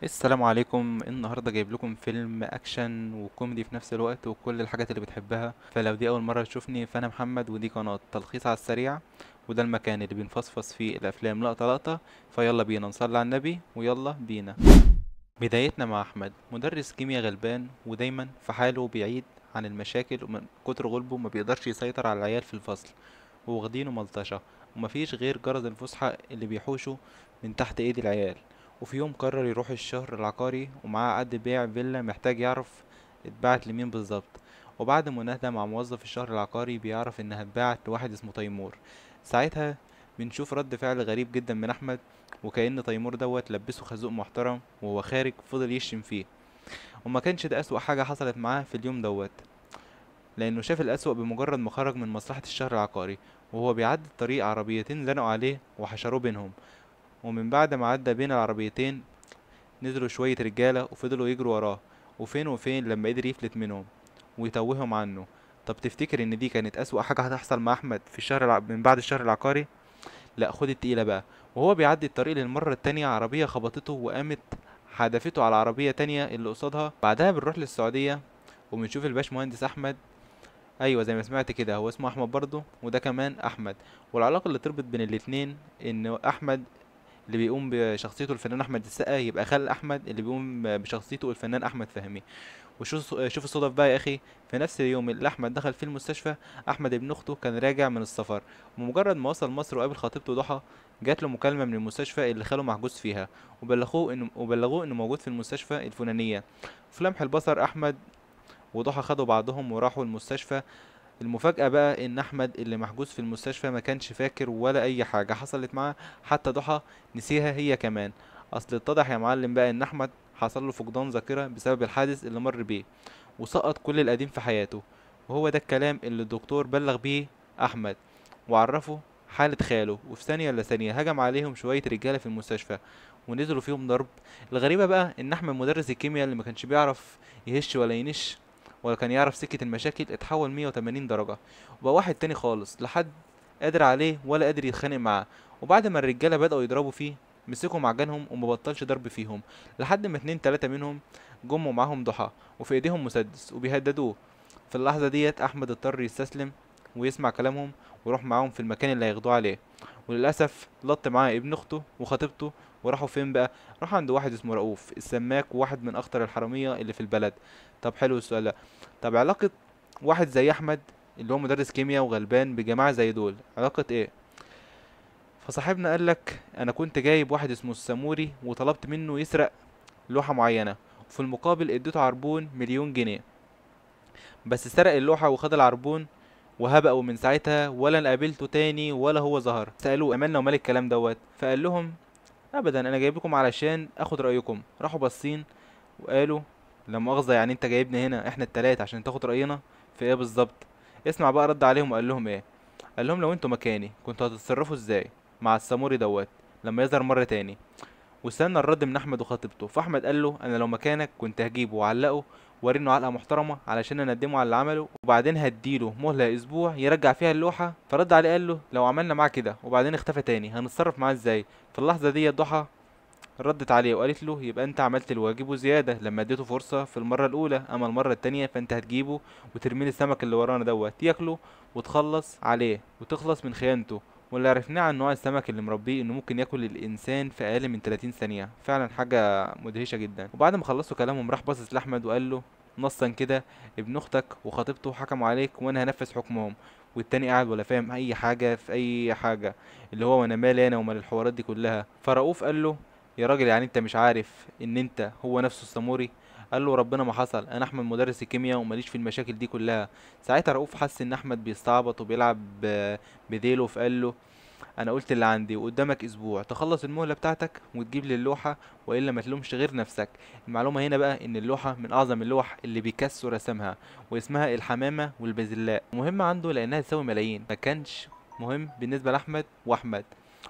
السلام عليكم. النهارده جايب لكم فيلم اكشن وكوميدي في نفس الوقت وكل الحاجات اللي بتحبها. فلو دي اول مرة تشوفني فانا محمد، ودي قناة تلخيص على السريع، وده المكان اللي بنفصفص فيه الافلام لقطة لقطة. فيلا بينا نصلي على النبي ويلا بينا. بدايتنا مع احمد، مدرس كيمياء غلبان ودايما في حاله بعيد عن المشاكل، ومن كتر غلبه ما بيقدرش يسيطر على العيال في الفصل وواخدينه ملطشه، ومفيش غير جرس الفسحة اللي بيحوشه من تحت ايد العيال. وفي يوم قرر يروح الشهر العقاري ومعاه عقد بيع فيلا محتاج يعرف اتباعت لمين بالظبط. وبعد مناهدة مع موظف الشهر العقاري بيعرف انها اتباعت لواحد اسمه تيمور. ساعتها بنشوف رد فعل غريب جدا من احمد، وكأن تيمور دوت لبسه خازوق محترم وهو خارج فضل يشتم فيه. وما كانش ده اسوأ حاجة حصلت معاه في اليوم دوت، لانه شاف الاسوأ بمجرد ما خرج من مصلحة الشهر العقاري وهو بيعدي الطريق عربيتين زنقوا عليه وحشروه بينهم. ومن بعد ما عدى بين العربيتين نزلوا شوية رجالة وفضلوا يجروا وراه، وفين وفين لما قدر يفلت منهم ويتوههم عنه. طب تفتكر ان دي كانت اسوأ حاجة هتحصل مع احمد في الشهر من بعد الشهر العقاري؟ لا، خد التقيلة بقى. وهو بيعدي الطريق للمرة التانية عربية خبطته وقامت حدفته على عربية تانية اللي قصادها. بعدها بنروح للسعودية وبنشوف الباش مهندس احمد. ايوه زي ما سمعت كده، هو اسمه احمد برضه وده كمان احمد. والعلاقة اللي تربط بين الاتنين ان احمد اللي بيقوم بشخصيته الفنان احمد السقا يبقى خال احمد اللي بيقوم بشخصيته الفنان احمد فهمي. وشوف الصدف بقى يا اخي، في نفس اليوم اللي احمد دخل فيه المستشفى احمد ابن اخته كان راجع من السفر، ومجرد ما وصل مصر وقابل خطيبته ضحى جات له مكالمة من المستشفى اللي خاله محجوز فيها، وبلغوه انه موجود في المستشفى الفلانية. في لمح البصر احمد وضحى خدوا بعضهم وراحوا المستشفى. المفاجأة بقى ان احمد اللي محجوز في المستشفى ما كانش فاكر ولا اي حاجة حصلت معاه، حتى ضحى نسيها هي كمان. اصل اتضح يا معلم بقى ان احمد حصل له فقدان ذاكرة بسبب الحادث اللي مر بيه، وسقط كل القديم في حياته. وهو ده الكلام اللي الدكتور بلغ بيه احمد وعرفه حالة خاله. وفي ثانية الا ثانية هجم عليهم شوية رجالة في المستشفى ونزلوا فيهم ضرب. الغريبة بقى ان احمد مدرس الكيمياء اللي ما كانش بيعرف يهش ولا ينش ولا كان يعرف سكة المشاكل اتحول 180 درجة وبقى واحد تاني خالص، لا حد قادر عليه ولا قادر يتخانق معاه. وبعد ما الرجالة بدأوا يضربوا فيه مسكوا معجنهم ومبطلش ضرب فيهم، لحد ما 2 3 منهم جم ومعاهم ضحى وفي ايديهم مسدس وبيهددوه. في اللحظة ديت احمد اضطر يستسلم ويسمع كلامهم ويروح معاهم في المكان اللي هياخدوه عليه. وللأسف لط معاه ابن اخته وخطيبته، وراحوا فين بقى؟ راحوا عند واحد اسمه رؤوف السماك، وواحد من اخطر الحرامية اللي في البلد. طب حلو السؤال ده، طب علاقة واحد زي احمد اللي هو مدرس كيمياء وغلبان بجماعة زي دول علاقة ايه؟ فصاحبنا قال لك انا كنت جايب واحد اسمه الساموري وطلبت منه يسرق لوحة معينة، وفي المقابل اديته عربون 1,000,000 جنيه، بس سرق اللوحة وخد العربون وهبق، ومن ساعتها ولا قابلته تاني ولا هو ظهر. سألوه املنا ومال الكلام دوت؟ فقال لهم ابدا، انا جايبكم علشان اخد رايكم. راحوا باصين وقالوا لا مؤاخذة، يعني انت جايبنا هنا احنا التلاتة عشان تاخد راينا في ايه بالظبط؟ اسمع بقى رد عليهم وقال لهم ايه. قال لهم لو انتوا مكاني كنتوا هتتصرفوا ازاي مع الساموري دوت لما يظهر مرة تاني؟ واستنى الرد من احمد وخطيبته. فاحمد قال له انا لو مكانك كنت هجيبه وعلقه وارنه علقه محترمه علشان اندمه على اللي عمله، وبعدين هديله مهله اسبوع يرجع فيها اللوحة. فرد عليه قال له لو عملنا معاه كده وبعدين اختفى تاني هنتصرف معاه ازاي؟ في اللحظة دي ضحى ردت عليه وقالت له يبقى انت عملت الواجب وزيادة لما اديته فرصة في المرة الاولى، اما المرة التانية فانت هتجيبه وترمي السمك اللي ورانا دوت ياكله وتخلص عليه وتخلص من خيانته. واللي عرفناه عن نوع السمك اللي مربيه انه ممكن ياكل الانسان في اقل من 30 ثانية، فعلا حاجة مدهشه جدا. وبعد ما خلصوا كلامهم راح باصص لاحمد وقال له نصا كده ابن اختك وخطيبته حكموا عليك وانا هنفذ حكمهم. والتاني قاعد ولا فاهم اي حاجة في اي حاجة، اللي هو وانا مالي انا ومال الحوارات دي كلها. فرؤوف قال له يا راجل يعني انت مش عارف ان انت هو نفسه الساموري؟ قال له ربنا ما حصل، انا احمد مدرس الكيمياء وماليش في المشاكل دي كلها. ساعتها رؤوف حس ان احمد بيستعبط وبيلعب بديله، فقال له انا قلت اللي عندي وقدامك اسبوع تخلص المهلة بتاعتك وتجيب لي اللوحة، والا ما تلومش غير نفسك. المعلومة هنا بقى ان اللوحة من اعظم اللوح اللي بيكاسو رسمها، واسمها الحمامة والبازلاء. مهمة عنده لانها تساوي ملايين. ما كانش مهم بالنسبة لاحمد واحمد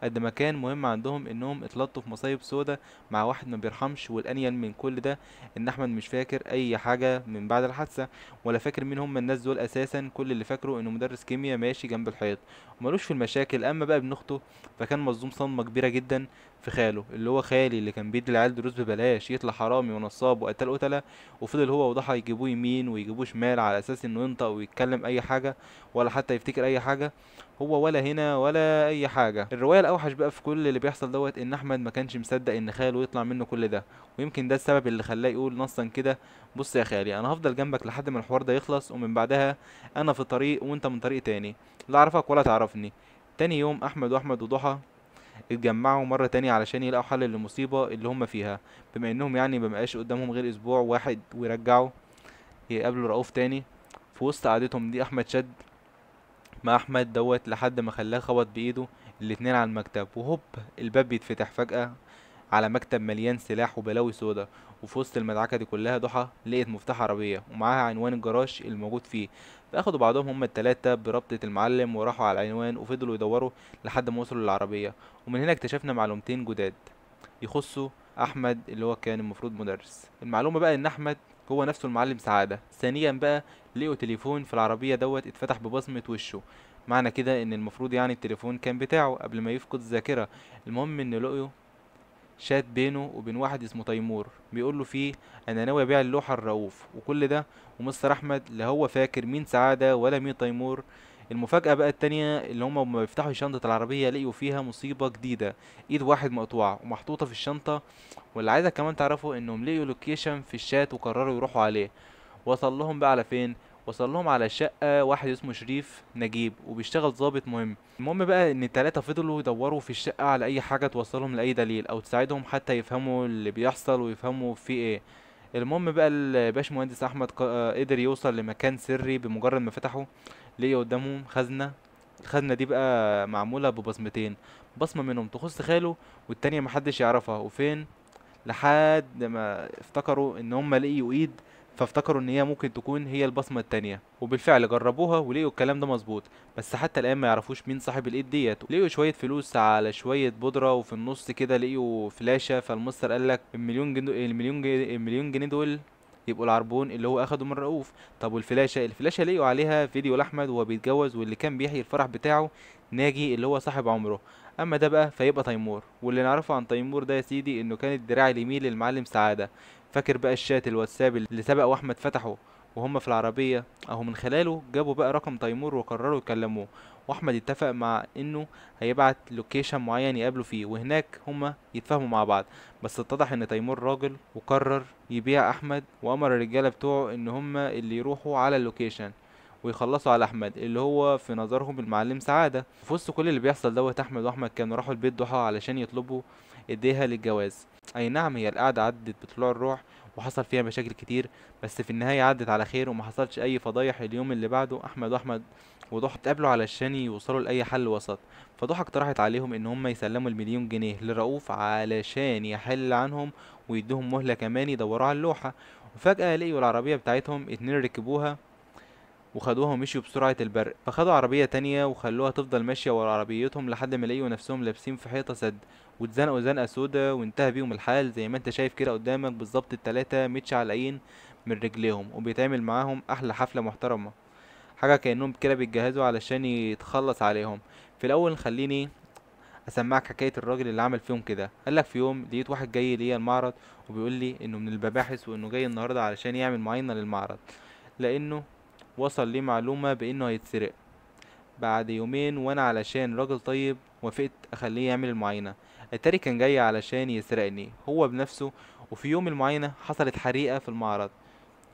قد ما كان مهم عندهم انهم اتلطوا في مصايب سودا مع واحد ما بيرحمش. والانيل من كل ده ان احمد مش فاكر اي حاجة من بعد الحادثة ولا فاكر مين هم الناس دول اساسا. كل اللي فاكره انه مدرس كيمياء ماشي جنب الحيط ومالوش في المشاكل. اما بقى ابن اخته فكان مصدوم صدمة كبيرة جدا في خاله، اللي هو خالي اللي كان بيدي العيال دروس ببلاش، يطلع حرامي ونصاب وقتال قتله. وفضل هو وضحى يجيبوه يمين ويجيبوه شمال على اساس انه ينطق ويتكلم اي حاجة ولا حتى يفتكر اي حاجة، هو ولا هنا ولا اي حاجة. الرواية الاوحش بقى في كل اللي بيحصل دوت ان احمد ما كانش مصدق ان خاله يطلع منه كل ده، ويمكن ده السبب اللي خلاه يقول نصا كده: بص يا خالي، انا هفضل جنبك لحد ما الحوار ده يخلص، ومن بعدها انا في طريق وانت من طريق تاني، لا اعرفك ولا تعرفني. تاني يوم احمد واحمد وضحى اتجمعوا مرة تانية علشان يلاقوا حل للمصيبة اللي هم فيها، بما انهم يعني مبقاش قدامهم غير اسبوع واحد ويرجعوا يقابلوا رؤوف تاني. في وسط قعدتهم دي احمد شد مع احمد دوت لحد ما خلاه خبط بايده الاتنين على المكتب، وهوب الباب بيتفتح فجأة على مكتب مليان سلاح وبلاوي سودا. وفي وسط المدعكة دي كلها ضحى لقيت مفتاح عربية ومعاها عنوان الجراج الموجود فيه، فاخدوا بعضهم هما التلاتة بربطة المعلم وراحوا على العنوان وفضلوا يدوروا لحد ما وصلوا للعربية. ومن هنا اكتشفنا معلومتين جداد يخصوا احمد اللي هو كان المفروض مدرس. المعلومة بقى ان احمد هو نفسه المعلم سعادة. ثانيا بقى لقوا تليفون في العربية دوت اتفتح ببصمة وشه، معنى كده ان المفروض يعني التليفون كان بتاعه قبل ما يفقد الذاكرة. المهم ان لقوا شات بينه وبين واحد اسمه تيمور بيقول له فيه انا ناوي ابيع اللوحة لرؤوف، وكل ده ومستر احمد لا هو فاكر مين سعادة ولا مين تيمور. المفاجاة بقى التانية اللي هما لما بيفتحوا شنطه العربية لقيوا فيها مصيبة جديدة، ايد واحد مقطوعة ومحطوطه في الشنطة. واللي عايزك كمان تعرفه انهم لقيوا location في الشات وقرروا يروحوا عليه. وصل لهم بقى على فين؟ وصل لهم على شقة واحد اسمه شريف نجيب وبيشتغل ضابط مهم. المهم بقى ان التلاتة فضلوا يدوروا في الشقة على اي حاجة توصلهم لأي دليل او تساعدهم حتى يفهموا اللي بيحصل ويفهموا في ايه. المهم بقى الباش مهندس احمد قدر يوصل لمكان سري، بمجرد ما فتحه لقي قدامهم خزنة. الخزنة دي بقى معمولة ببصمتين، بصمة منهم تخص خاله والتانية محدش يعرفها وفين، لحد ما افتكروا ان هم لقيوا ايد، فافتكروا ان هي ممكن تكون هي البصمة التانية، وبالفعل جربوها ولقوا الكلام ده مظبوط. بس حتى الان ما يعرفوش مين صاحب الايد ديت. لقيوا شوية فلوس على شوية بودرة، وفي النص كده لقيوا فلاشة. فالمستر قال لك المليون جنيه دول يبقوا العربون اللي هو اخده من رؤوف. طب والفلاشة؟ الفلاشة لقيوا عليها فيديو لاحمد وهو بيتجوز، واللي كان بيحيي الفرح بتاعه ناجي اللي هو صاحب عمره. اما ده بقى فيبقى تيمور. واللي نعرفه عن تيمور ده يا سيدي انه كان الدراع اليمين للمعلم سعادة. فاكر بقى الشات الواتساب اللي سبق واحمد فتحه وهم في العربية؟ اهو من خلاله جابوا بقى رقم تيمور وقرروا يكلموه. واحمد اتفق مع انه هيبعت location معين يقابلوا فيه وهناك هما يتفاهموا مع بعض. بس اتضح ان تيمور راجل وقرر يبيع احمد، وامر الرجالة بتوعه ان هما اللي يروحوا على ال location ويخلصوا على احمد اللي هو في نظرهم المعلم سعادة. في وسط كل اللي بيحصل دوت احمد واحمد كانوا راحوا البيت ضحى علشان يطلبوا ايديها للجواز. اي نعم هي القعدة عدت بطلوع الروح وحصل فيها مشاكل كتير، بس في النهاية عدت على خير وما حصلش اي فضايح. اليوم اللي بعده احمد واحمد وضحى اتقابلوا علشان يوصلوا لاي حل وسط. فضحى اقترحت عليهم ان هم يسلموا ال1,000,000 جنيه لرؤوف علشان يحل عنهم ويدوهم مهله كمان يدوروا على اللوحة. وفجاة لقيوا العربية بتاعتهم 2 ركبوها وخدوها ومشيوا بسرعة البرق. فخدوا عربية تانية وخلوها تفضل ماشية ورا عربيتهم لحد ما لقيوا نفسهم لابسين في حيطة سد، واتزنقوا زنقة سودا، وانتهى بيهم الحال زي ما انت شايف كده قدامك بالظبط. التلاتة متشعلقين من رجليهم وبيتعمل معاهم أحلى حفلة محترمة، حاجة كأنهم كده بيتجهزوا علشان يتخلص عليهم. في الأول خليني اسمعك حكاية الراجل اللي عمل فيهم كده. قالك في يوم لقيت واحد جاي ليا المعرض وبيقول لي انه من المباحث وانه جاي النهارده علشان يعمل معاينة للمعرض، لانه وصل لي معلومة بانه هيتسرق بعد يومين، وانا علشان راجل طيب وافقت اخليه يعمل المعاينة. التاري كان جاي علشان يسرقني هو بنفسه. وفي يوم المعاينة حصلت حريقة في المعرض،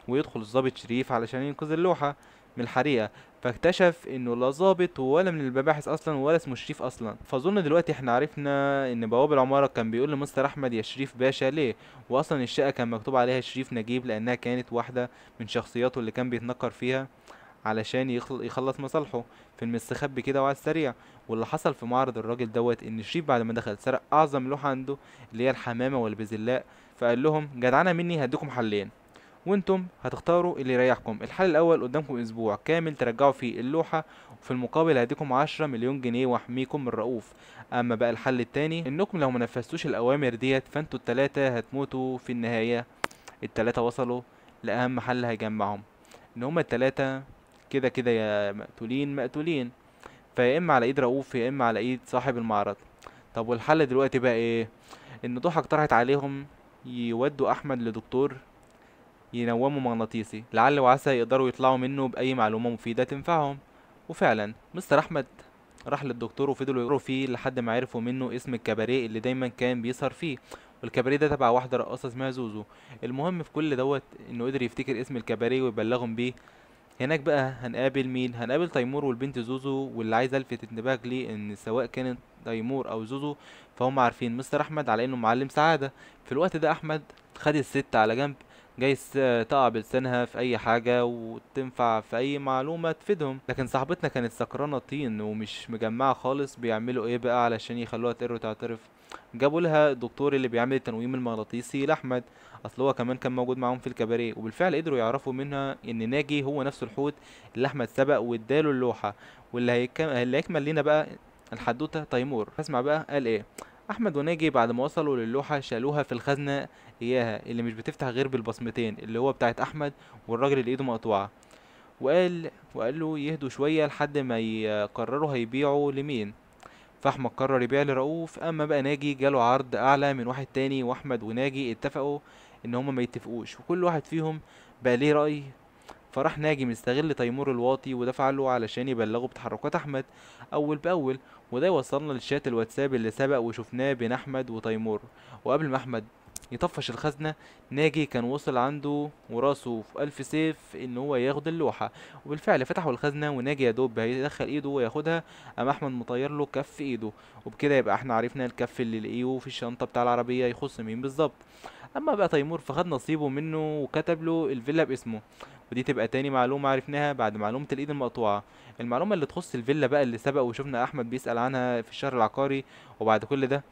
ويدخل الضابط شريف علشان ينقذ اللوحة من الحريقه، فاكتشف انه لا ظابط ولا من المباحث اصلا ولا اسمه شريف اصلا. فاظن دلوقتي احنا عرفنا ان بواب العمارة كان بيقول لمستر احمد يا شريف باشا ليه، واصلا الشقة كان مكتوب عليها شريف نجيب لانها كانت واحدة من شخصياته اللي كان بيتنكر فيها علشان يخلص مصالحه في المستخبي كده وعلى السريع. واللي حصل في معرض الراجل دوت ان شريف بعد ما دخل سرق اعظم لوحة عنده اللي هي الحمامة والبذلاء، فقال لهم جدعانه مني هديكم حلين وانتم هتختاروا اللي يريحكم. الحل الاول قدامكم اسبوع كامل ترجعوا فيه اللوحة، وفي المقابل هديكم 10 مليون جنيه واحميكم من رؤوف. اما بقى الحل التاني انكم لو ما نفذتوش الاوامر ديت فانتوا التلاتة هتموتوا في النهاية. التلاتة وصلوا لاهم حل هيجمعهم، ان هما التلاتة كده كده يا مقتولين مقتولين، فيا اما على ايد رؤوف يا اما على ايد صاحب المعرض. طب والحل دلوقتي بقى ايه؟ ان ضحى اقترحت عليهم يودوا احمد لدكتور ينومه مغناطيسي لعل وعسى يقدروا يطلعوا منه باي معلومة مفيدة تنفعهم. وفعلا مستر احمد راح للدكتور وفضلوا يقروا فيه لحد ما عرفوا منه اسم الكباريه اللي دايما كان بيسهر فيه، والكباريه ده تبع واحدة رقاصه اسمها زوزو. المهم في كل دوت انه قدر يفتكر اسم الكباريه ويبلغهم بيه. هناك بقى هنقابل مين؟ هنقابل تيمور والبنت زوزو. واللي عايز الفت انتباهك ليه ان سواء كانت تيمور او زوزو فهم عارفين مستر احمد على انه معلم سعادة. في الوقت ده احمد خد الست على جنب، جايز تقع بلسانها في اي حاجة وتنفع في اي معلومة تفيدهم، لكن صاحبتنا كانت سكرانه طين ومش مجمعة خالص. بيعملوا ايه بقى علشان يخلوها تقر وتعترف؟ جابوا لها الدكتور اللي بيعمل التنويم المغناطيسي لاحمد، اصل هو كمان كان موجود معاهم في الكباريه. وبالفعل قدروا يعرفوا منها ان ناجي هو نفسه الحوت اللي احمد سبق واداله اللوحة. واللي هيكمل لنا بقى الحدوتة تيمور. اسمع بقى قال ايه. احمد وناجي بعد ما وصلوا للوحه شالوها في الخزنة اياها اللي مش بتفتح غير بالبصمتين اللي هو بتاعت احمد والراجل اللي ايده مقطوعة، وقال له يهدوا شوية لحد ما يقرروا هيبيعوا لمين. فاحمد قرر يبيع لرؤوف. اما بقى ناجي جاله عرض اعلى من واحد تاني، واحمد وناجي اتفقوا ان هما ما يتفقوش وكل واحد فيهم بقى ليه راي. فراح ناجي مستغل تيمور الواطي ودفع له علشان يبلغه بتحركات احمد اول باول. وده يوصلنا للشات الواتساب اللي سبق وشفناه بين احمد وتيمور. وقبل ما احمد يطفش الخزنة ناجي كان وصل عنده وراسه في 1000 سيف ان هو ياخد اللوحة، وبالفعل فتحوا الخزنة وناجي يا دوب هيدخل ايده وياخدها، قام احمد مطير له كف ايده. وبكده يبقى احنا عرفنا الكف اللي لقيه في الشنطة بتاع العربية يخص مين بالظبط. اما بقى تيمور فخد نصيبه منه وكتب له الفيلا باسمه، ودي تبقى تاني معلومة عرفناها بعد معلومة الايد المقطوعة. المعلومة اللي تخص الفيلا بقى اللي سبق وشفنا احمد بيسأل عنها في الشهر العقاري. وبعد كل ده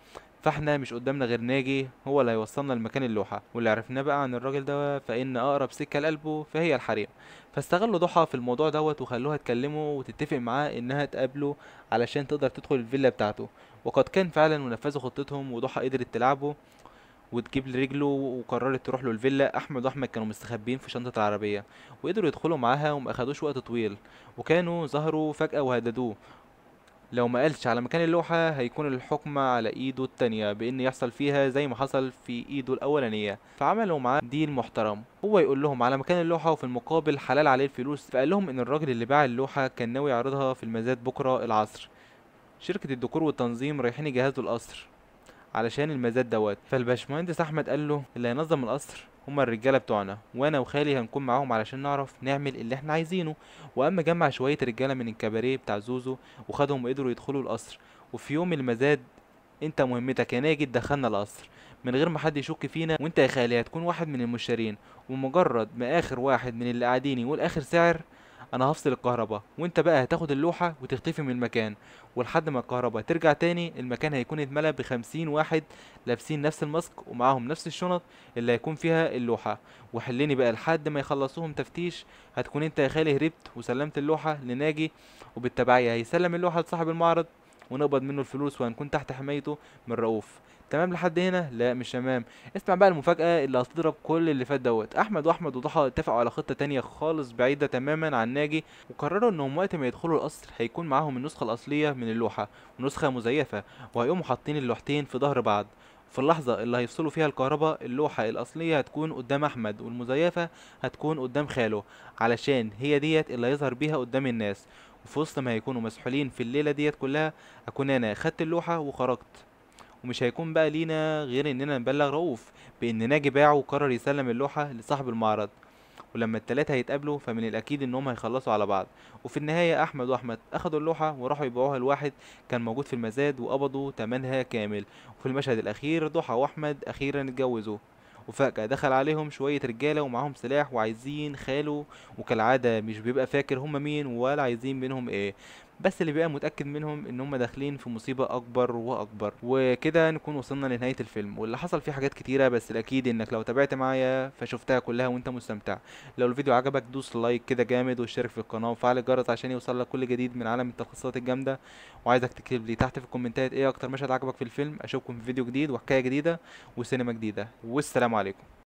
فاحنا مش قدامنا غير ناجي هو اللي هيوصلنا لمكان اللوحة. واللي عرفناه بقى عن الراجل ده فإن أقرب سكة لقلبه فهي الحريم. فاستغلوا ضحى في الموضوع دوت وخلوها تكلمه وتتفق معاه إنها تقابله علشان تقدر تدخل الفيلا بتاعته. وقد كان فعلا ونفذوا خطتهم، وضحى قدرت تلعبه وتجيب لرجله وقررت تروح له الفيلا. احمد واحمد كانوا مستخبيين في شنطة العربية وقدروا يدخلوا معاها وما اخدوش وقت طويل، وكانوا ظهروا فجأة وهددوه لو ما قالش على مكان اللوحة هيكون الحكم على ايده التانية بان يحصل فيها زي ما حصل في ايده الاولانية. فعملوا معاه ديل محترم، هو يقول لهم على مكان اللوحة وفي المقابل حلال عليه الفلوس. فقال لهم ان الراجل اللي باع اللوحة كان ناوي يعرضها في المزاد بكرة العصر، شركة الديكور والتنظيم رايحين يجهزوا القصر علشان المزاد دوت. فالباشمهندس احمد قال له اللي هينظم القصر هما الرجالة بتوعنا، وانا وخالي هنكون معاهم علشان نعرف نعمل اللي احنا عايزينه. واما جمع شوية رجاله من الكباريه بتاع زوزو وخدهم وقدروا يدخلوا القصر. وفي يوم المزاد انت مهمتك يا ناجي تدخلنا القصر من غير ما حد يشك فينا، وانت يا خالي هتكون واحد من المشترين، ومجرد ما اخر واحد من اللي قاعدين يقول اخر سعر انا هفصل الكهرباء، وانت بقى هتاخد اللوحة وتختفي من المكان، ولحد ما الكهرباء ترجع تاني المكان هيكون اتملى ب50 واحد لابسين نفس الماسك ومعاهم نفس الشنط اللي هيكون فيها اللوحة. وحلني بقى لحد ما يخلصوهم تفتيش هتكون انت يا خالي هربت وسلمت اللوحة لناجي، وبالتبعيه هيسلم اللوحة لصاحب المعرض ونقبض منه الفلوس وهنكون تحت حمايته من رؤوف. تمام لحد هنا؟ لا مش تمام. اسمع بقى المفاجأة اللي هتضرب كل اللي فات دوت. احمد واحمد وضحى اتفقوا على خطة تانية خالص بعيدة تماما عن ناجي، وقرروا انهم وقت ما يدخلوا القصر هيكون معاهم النسخة الأصلية من اللوحة ونسخة مزيفة، وهيقوموا حاطين اللوحتين في ظهر بعض. في اللحظة اللي هيفصلوا فيها الكهرباء اللوحة الأصلية هتكون قدام أحمد والمزيفة هتكون قدام خاله، علشان هي ديت اللي هيظهر بيها قدام الناس. وفي وسط ما هيكونوا مسحولين في الليلة ديت كلها أكون أنا خدت اللوحة وخرجت، ومش هيكون بقى لينا غير اننا نبلغ رؤوف بان ناجي باعه وقرر يسلم اللوحة لصاحب المعرض. ولما التلاتة هيتقابلوا فمن الاكيد انهم هيخلصوا على بعض. وفي النهاية احمد واحمد اخدوا اللوحة وراحوا يبيعوها لواحد كان موجود في المزاد وقبضوا تمنها كامل. وفي المشهد الاخير ضحى واحمد اخيرا اتجوزوا، وفجأة دخل عليهم شوية رجالة ومعاهم سلاح وعايزين خاله، وكالعادة مش بيبقى فاكر هما مين ولا عايزين منهم ايه، بس اللي بيبقى متأكد منهم ان هما داخلين في مصيبة اكبر واكبر. وكده نكون وصلنا لنهاية الفيلم، واللي حصل فيه حاجات كتيرة، بس الاكيد انك لو تابعت معايا فشفتها كلها وانت مستمتع. لو الفيديو عجبك دوس like كده جامد، واشترك في القناة وفعل الجرس عشان يوصلك كل جديد من عالم التلخيصات الجامدة. وعايزك تكتب لي تحت في الكومنتات ايه اكتر مشهد عجبك في الفيلم. اشوفكم في فيديو جديد وحكاية جديدة وسينما جديدة، والسلام عليكم.